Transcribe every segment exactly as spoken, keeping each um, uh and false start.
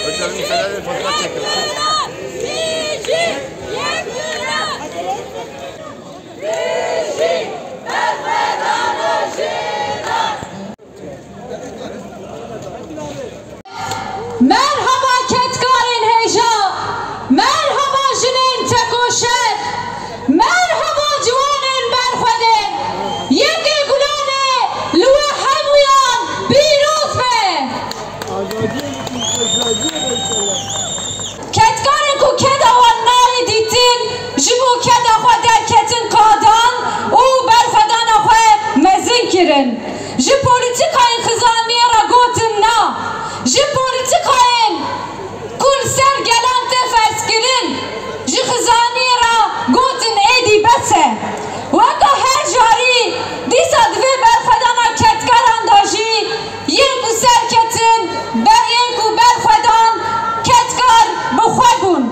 Hocam, insanlar fotoğraf çekiyor. Merhaba kedkarên hêja, merhaba jinên tekoşer, merhaba ciwanên berxwedên, yekê gulanê li we hemûyan pîroz be. Kedkarên ku keda wan nayê dîtin, ji bo keda xwe derketin qadan û berxwedana xwe mezin kirin. Ji polîtîkayên xizaniyê re gotin na. Ji polîtîkayên ku li ser gelan tê ferzkirin, ji xizaniyê re gotin êdî bes e. Weka her carî, dîsa di vê berxwedana kedkaran de jî yên ku serketin, ber yên ku berxwedan kedkar bi xwe bûn.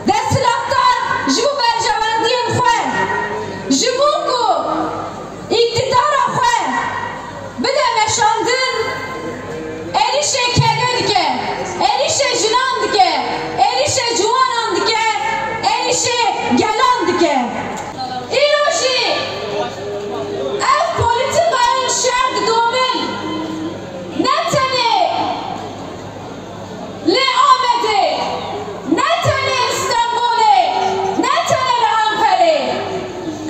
Desthilatdar ji bo berjewendiyên xwe, ji bo ku îktidara xwe bide meşandin, êrîşê kede dike, êrîşê jinan dike, êrîşê ciwanan dike, êrîşê gelan dike. Îro jî ev polîtîkayên şer didomin. Ne tenê li Amedê, ne tenê li Stenbolê, ne tenê li Anqerê.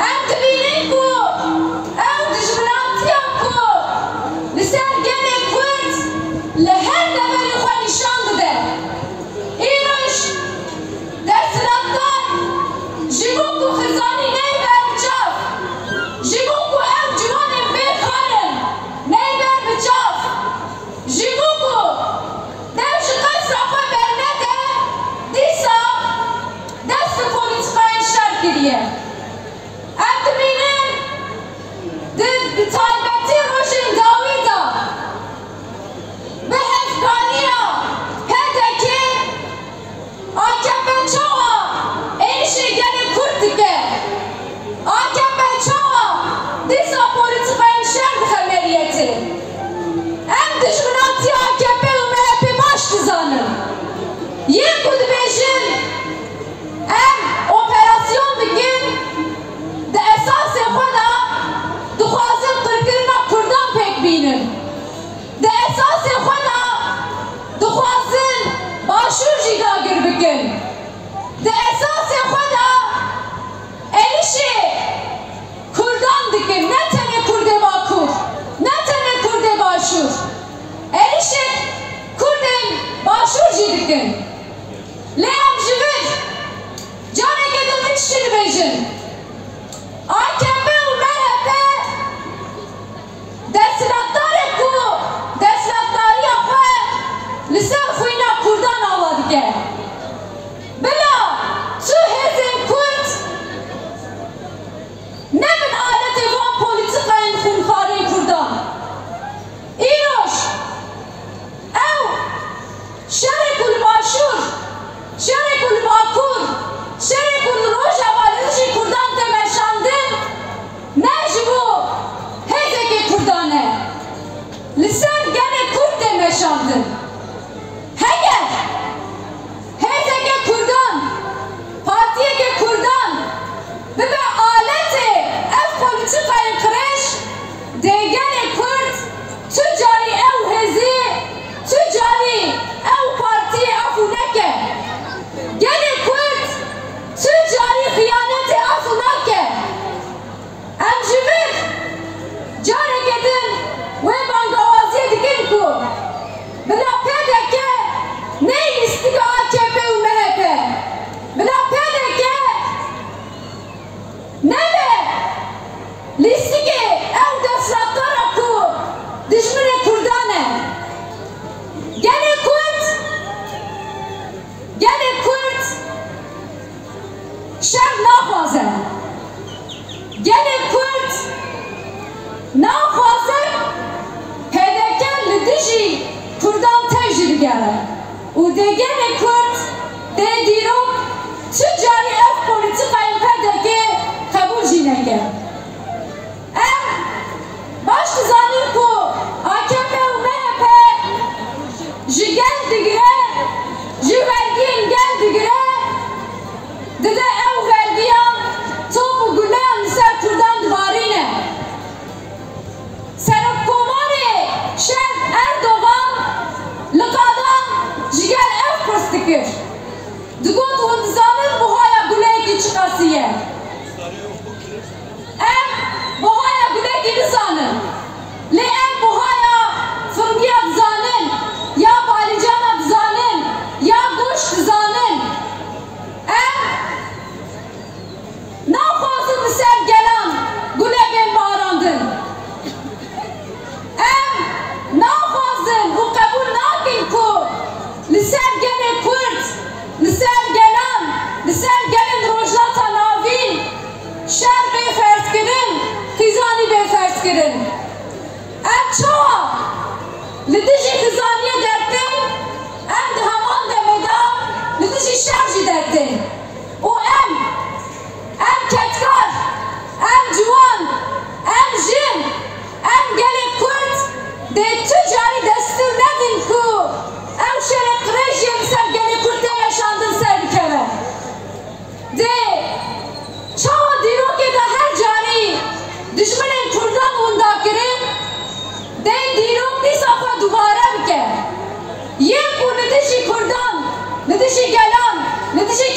Em dibînin ku ew dijminatiya ku li ser gelê Kurd li her deverê xwe nîşan dide. Îroj desthilatdar ji bo ku xizanî neyber bi çav, ji bo ku ew ciwanên bêkar in neyber bi çav, ji bo ku dev ji qesra xwe bernede, dîsa dest bi polîtîkayên şer kiriye. Em dibînin di, bi taybetî rojên dawî de bi hevkariya P D K, A K P çawa êrîşê gelê Kurd dike? A K P çawa dîsa polîtîkayên şer dixe meriyetê? Em dijminatiya A K P û M H P baş dizanin. Yên ku dibêjin, em operasyon dikin, di esasê xwe de dixwazin qirkirina Kurdan pêk bînin. Di esasê xwe de dixwazin Başûr jî dagir bikin. Di esasê xwe de êrîşê Kurdan dikin, ne tenê Kurdê Bakur, ne tenê Kurdê Başûr. Êrîşê Kurdên Başûr jî dikin. Lê em ji vir careke din tiştî dibêjin. A K P û M H P desthilatdarek ku desthilatdariya xwe li ser xwîna Kurdan ava dike. Bila tu hêzên Kurd nebin aletê van polîtîkayên xûnxwarên Kurdan. Îroj ew şerê ku li Başûr, şerê ku li Bakur, şerê ku li Rojava li dijî Kurdan tê meşandin, ne ji bo hêzekê Kurdan e. Li ser gelê Kurd tê meşandin. Heger hêzeke Kurdan, partiyeke Kurdan bibe aletê ev polîtîkayên qirêj, dê gelê Kurd tu carî ew hêzî, tu carî ew partiyê efû neke. Gelê Kurd tu carî xiyanetê efû nake. Em ji vir careke din wê bangawaziyê dikin ku bila P D K neyê lîstika A K P û M H P, bila P D K nebe lîstikê ew desthilatdara ku dijminê Kurdan e. Gelê Kurd, gelê Kurd şer naxwaze. Gelê Kurd naxwaze P D K li dijî Kurdan tev jî bigere û dê gelê Kurd dê dîrok tu carî ev polîtîkayên P D K qebûl jî neke. Em baş dizanin ku A K P û M H P kirin. Em çawa li dijî xizaniyê dertên, em di heman demê de li dijî şer jî dertên. Û em, em kedkar, em ciwan, em jin, em gelê Kurd dê tu carî destûr nedin ku ew şerê qirêj yên li ser gelê Kurd tê meşandin ser bikeve. Dê çawa dîrokê de her carî dijminên Kurdan winda kirin, dê dîrok dîsa xwe dubare bike. Yên ku li dijî Kurdan, li dijî gelan, li dijî